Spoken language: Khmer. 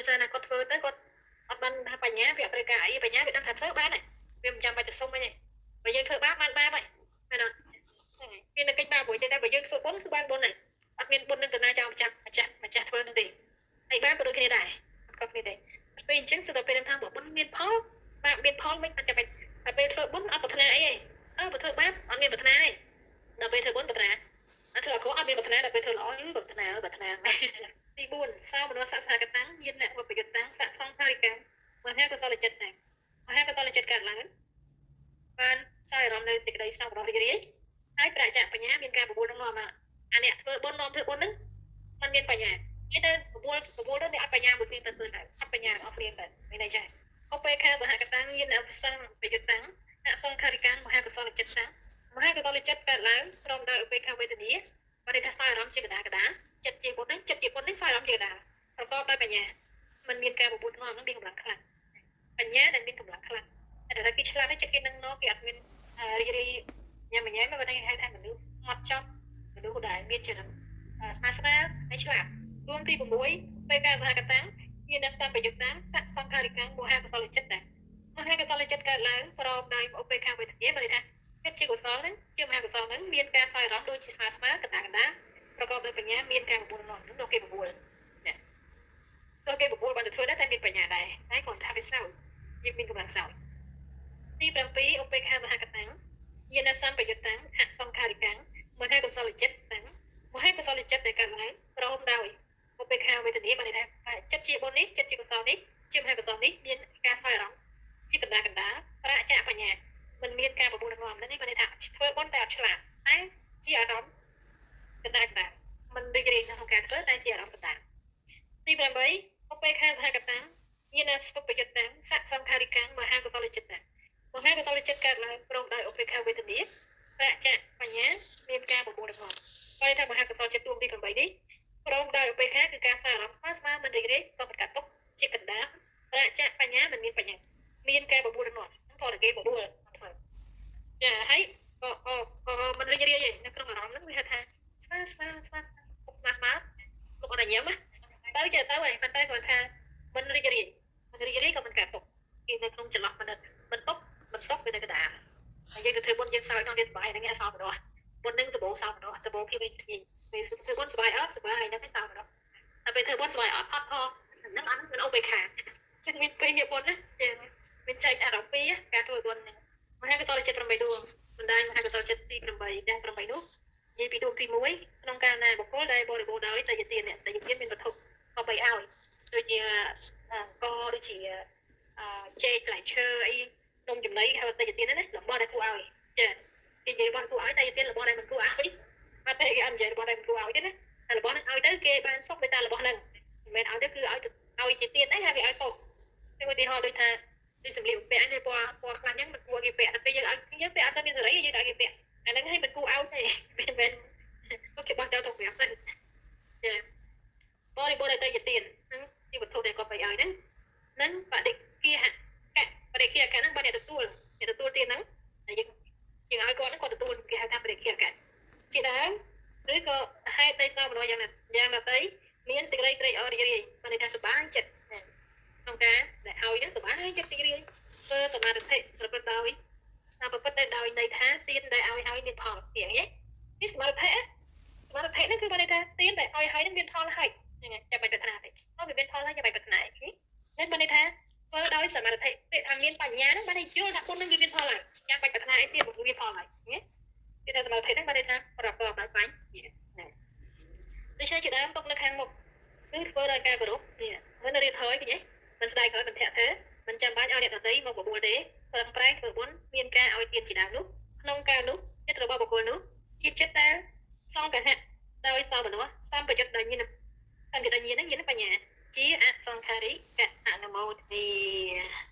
ដោយសារណាគាត់ធ្វើទៅគាត់អត់បានថាបញ្ញាវាអត់ត្រូវការអីបញ្ញាវាដឹងថាធ្វើបានហើយវាមិនចាំបាច់ទៅសុំអីទេបើយើងធ្វើបាបបានបាបហើយមែនអត់ហ្នឹងហើយវានៅកិច្ចបាបមួយទេតែបើយើងធ្វើបុណ្យគឺបានបុណ្យហើយអត់មានបុណ្យនឹងទៅណាចោលម្ចាស់ម្ចាស់ម្ចាស់ធ្វើនឹងទេហើយបាបក៏ដូចគ្នាដែរអត់ខុសគ្នាទេពេលអញ្ចឹងសិតតែពេលនឹងថាបើបុណ្យមានផលបាបមានផលមិនអត់ចាំបាច់តែពេលធ្វើបុណ្យអត់ប្រាថ្នាអីទេអើបើធ្វើបាបអត់មានប្រាថ្នាទេដល់ពេលធ្វើបុណ្យប្រាថ្នាអត់ធ្វើអាក្រក់អត់មានប្រាថ្នាដល់ពេលធ្វើល្អយប្រាថ្នាប្រាថ្នាទី4សោមនស្សសហកតាំងញាណវបយុតាំងសសង្ខារិកាំងមហាកុសលចិត្តតាំងមហាកុសលចិត្តកើតឡើងបានសោយអារម្មណ៍នៅសេចក្តីសោមនស្សរីករាយហើយប្រាជ្ញាបញ្ញាមានការបបួលនឹងនាំអាអ្នកធ្វើបុណ្យនាំធ្វើបុណ្យហ្នឹងมันមានបញ្ញាគេទៅបបួលបបួលទៅអ្នកអត់បញ្ញាមួយគ្នាទៅធ្វើទៅអត់បញ្ញាអស់គ្នាទៅមានន័យចេះឧបេខាសហកតាំងញាណអសង្បយុតាំងអសង្ខារិកាំងមហាកុសលចិត្តតាំងមហាកុសលចិត្តកើតឡើងព្រមដោយឧបេខាវេទនាបើន័យថាសោយអារម្មណ៍ជាកដាកដាចិត្តជាបុណ្យហ្នឹងចិត្តជាបុណ្យនេះសោយអារម្មណ៍ជាកដាប្រកបដោយបញ្ញាมันមានការបបួលធ្ងន់ហ្នឹងមានកម្លាំងខ្លាំងបញ្ញាដែលមានកម្លាំងខ្លាំងតែថាគេឆ្លាតចិត្តគេនឹងណគេអត់មានរីករាយញ៉ាំញ៉ាំមកតែគេហៅថាមនុស្សម៉ត់ចត់មនុស្សដែលមានចរិតស្មើស្មើហើយឆ្លាតរួមទី6ពេលការសហកតាំងមានអ្នកសម្បយុតាំងសសង្ខារិកាំងមហាកុសលចិត្តដែរមហាកុសលចិត្តកើតឡើងព្រមដោយឧបេក្ខាវេទនាមានន័យថាចិត្តជាកុសលហ្នឹងជាមហាកុសលហ្នឹងមានការសោយអារម្មណ៍ដូចជាស្មើស្មើកណ្ដាលកណ្ដាលប្រកបដោយបញ្ញាមានការបបួលនោះនោះគេបបួលណាតើគេបបួលបានទៅធ្វើដែរតែមានបញ្ញាដែរតែគ្រាន់ថាវាសោយយើងមានកម្លាំងសោយទី7ឧបេក្ខាសហកតាំងយានសម្បយុតាំងអសង្ខារិកាំងមហាកុសលចិត្តតាំងមហាកុសលចិត្តដែលកើតឡើងព្រមដោយឧបេក្ខាវេទនាបានន័យថាចិត្តជាបុណ្យនេះចិត្តជាកុសលនេះជាមហាកុសលនេះមានការសោយអារម្មណ៍ជាកណ្ដាលកណ្ដាលប្រាជ្ញាបញ្ញាមិនមានការបបួលនាំហ្នឹងបានន័យថាធ្វើបុណ្យតែអត់ឆ្លាតតែជាអារម្មណ៍កណ្ដាលកណ្ដាលមិនរីករាយក្នុងការធ្វើតែជាអារម្មណ៍កណ្ដាលទី8ឧបេក្ខាសហកតាំងញាណសុបយុតាំងសសង្ខារិកាំងមហាកុសលចិត្តតាំងមហាកុសលចិត្តកើតឡើងព្រមដោយឧបេក្ខាវេទនាប្រាជ្ញាបញ្ញាមានការបបួលនាំបានន័យថាមហាកុសលចិត្តដួងទី8នេះព្រមដោយឧបេក្ខាគឺការសើអារម្មណ៍ស្មើស្មើមិនរីករាយក៏មិនកាត់ទុកជាកណ្ដាលប្រាជ្ញាបញ្ញាមិនមានបញ្ញាមានការបបួលនាំហ្នឹងតើគេបបួលធ្វើចាហើយក៏ក៏ក៏មិនរីករាយទេនៅក្នុងអារម្មណ៍ហ្នឹងវាហៅថាស្មើស្មើស្មើស្មើស្មើស្មើលោកអត់ញ៉ាំទៅចេះទៅហើយប៉ុន្តែគាត់ថាមិនរីករាយមិនរីករាយក៏មិនកាត់ទុកគេនៅក្នុងចន្លោះមិនមិនទុកមិនសុខវានៅកណ្ដាលហើយយើងទៅធ្វើបុណ្យយើងសើចក្នុងនេះសុបាយហ្នឹងគេសោកម្ដងបុណ្យហ្នឹងសបោសោកម្ដងសបោភាពរីករាយពេលធ្វើបុណ្យសុបាយអត់សុបាយហ្នឹងគេសោកម្ដងតែពេលធ្វើបុណ្យសុបាយអត់អត់ផងហ្នឹងអត់មិនឧបេក្ខាចឹងមានពីរបុណ្យណាយើងមានចែកអារម្មណ៍ពីរការធ្វើបុណ្យមហាកុសលចិត្ត8ដួងបណ្ដាញមហាកុសលចិត្តទី8ទាំង8នោះនិយាយពីដួងទី1ក្នុងកាលណាបុគ្គលដែលបរិបូរណ៍ដោយតយទានអ្នកតយទានមានវត្ថុក៏បីឲ្យដូចជាអង្គដូចជាចេកផ្លែឈើអីនំចំណីហៅតយទានហ្នឹងណារបស់ដែលគួរឲ្យចាគេនិយាយរបស់គួរឲ្យតយទានរបស់ដែលមិនគួរឲ្យអត់ទេគេអត់និយាយរបស់ដែលមិនគួរឲ្យទេណាតែរបស់ហ្នឹងឲ្យទៅគេបានសុខដោយសាររបស់ហ្នឹងមិនមែនឲ្យទៅគឺឲ្យឲ្យជាទានអីហើយវាឲ្យទុកតែឧទាហរណ៍ដូចថាដូចសម្លៀកបំពាក់នេះពណ៌ពណ៌ខ្លះហ្នឹងមិនគួរគេពាក់តែពេលយើងឲ្យយើងពាក់អត់សូវមានសេរីយើងឲ្យគេពាក់អាហ្នឹងឲ្យមិនគួរឲ្យទេមិនមែនក៏គេបោះចោលទៅប្រាប់ទៅចាបរិបូរណ៍ដោយតយទានហ្នឹងជាវត្ថុដែលគាត់បីឲ្យហ្នឹងនឹងបដិគាហកៈបដិគាហកៈហ្នឹងបើអ្នកទទួលអ្នកទទួលទានហ្នឹងតែយើងយើងឲ្យគាត់ហ្នឹងគាត់ទទួលគេហៅថាបដិគាហកៈជាដើមឬក៏ហេតុនៃសោមនស្សយ៉ាងណាយ៉ាងដទៃមានសេចក្តីត្រេកអររីករាយបានន័យថាសប្បាយចិត្តក្នុងការដែលឲ្យហ្នឹងសប្បាយចិត្តរីករាយធ្វើសមាធិប្រព្រឹត្តដោយប្រព្រឹត្តទៅដោយន័យថាទានដែលឲ្យឲ្យមានផលទៀតនេះនេះសមាធិសមាធិហ្នឹងគឺបានន័យថាទានដែលឲ្យឲ្យហ្នឹងមានផលហើយហ្នឹងចាំបាច់ប្រាថ្នាទេអត់វាមានផលហើយចាំបាច់ប្រាថ្នានេះបានន័យថាធ្វើដោយសមាធិពេលថាមានបញ្ញាហ្នឹងបានន័យយល់ថាបុណ្យហ្នឹងវាមានផលហើយចាំបាច់ប្រាថ្នាអីទៀតវាមានផលហើយណាគេថាសមាធិហ្នឹងបានន័យថាប្រកបដោយបញ្ញាណាដូច្នេះជាដើមទុកនៅខាងមុខគឺធ្វើដោយការគោរពនេះមិនរៀបថយឃើញទេមិនស្ដាយក្រោយមិនធាក់ធ្វើមិនចាំបាច់ឲ្យអ្នកដទៃមកបបួលទេប្រឹងប្រែងធ្វើបុណ្យមានការឲ្យទានជាដើមនោះក្នុងកាលនោះចិត្តរបស់បុគ្គលនោះជាចិត្តដែលសង្កហៈដោយសោមនស្សសម្បយុទ្ធដោយញាណសម្បយុទ្ធដោយញាណហ្នឹងញាណបញ្ញាជាអសង្ខារិកអនុមោទនី។